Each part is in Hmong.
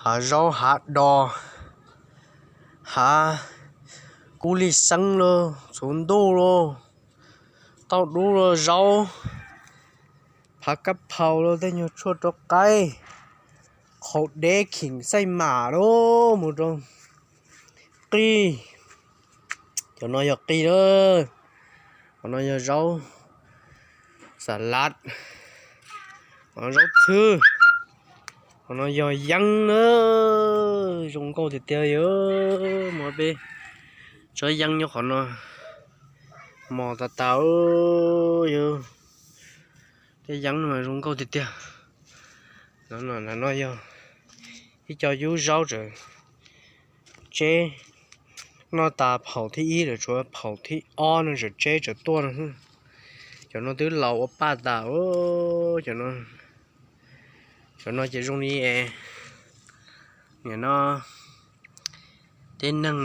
hav zaub hav do, hav kub lij xeeb los txhuv ntuj los, tauj dub los zaub, phav kab phaus los tej nyuag tshuaj rau qaib, qhaus deb kheem xaij mam los mus rau qij. Cov no yog qij na. Qhov no yog zaub xas lav, qhov no zaub txhwb, qhov no yog yeeb na. Zoo nkauj tiag tiag yog mas peb tsob yeeb nyob qhov no mos tas tas yog tej yeeb no zoo nkauj tiag tiag. No yog ib co yub zaub tseem tseb, noj tas phaum thib ib lawm, tshuav phaum thib ob no tseem tseb tseem tuaj no. Cov no twb laus ua paj tas. Cov no ces zoo li nim no tej neeg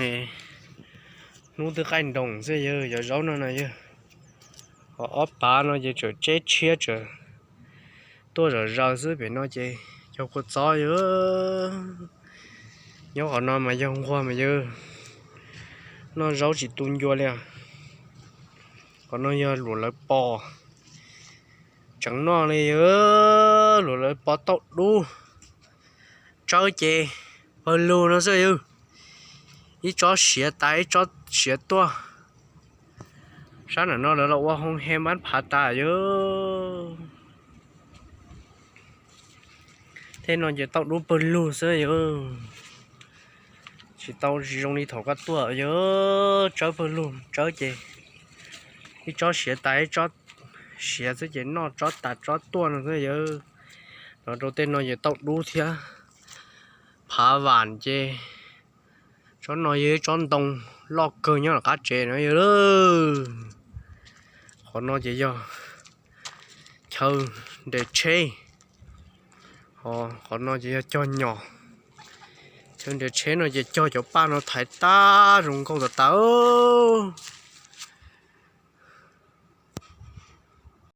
hnub twb qaij nroos xwb yog cov zaub no na yog. Ho ob pav no ces tseem tseb tshiab tseem tuaj zom zaws xwb, pem no ces cov kua txob yog. Nyob qhov no mas yog nquag mas yog noj zaub tsis tu ncua li. Qhov no yog luam lawv pos, tseem noj li yog luam lawv pos tauj dub. Tsawb ces pawg lug no xwb yog, ib tsob siav tas ib tsob siav tuaj. Sab nram no lawv los ua hoo he mab phav tas yog. Tej no ces tauj dub pawg lug xwb yog, tsis tau zoo li thaum koj tuaj yog. Tsawb pawg lug, tsawb ces ib tsob siav tas ib tsob siav xwb ces noj tsob tas tsob tuaj no xwb yog. Los rau tej no ces tauj dub thiab phav vam ces tsob no yog ib tsob ntoo loj kawg nyob lawm qab tsev no yog. Qhov no ces yog chaw nres tsheb, qhov no ces yog cog nyom. Chaw nres tsheb no ces cog cov paj no thaiv tab zoo nkauj tas tas.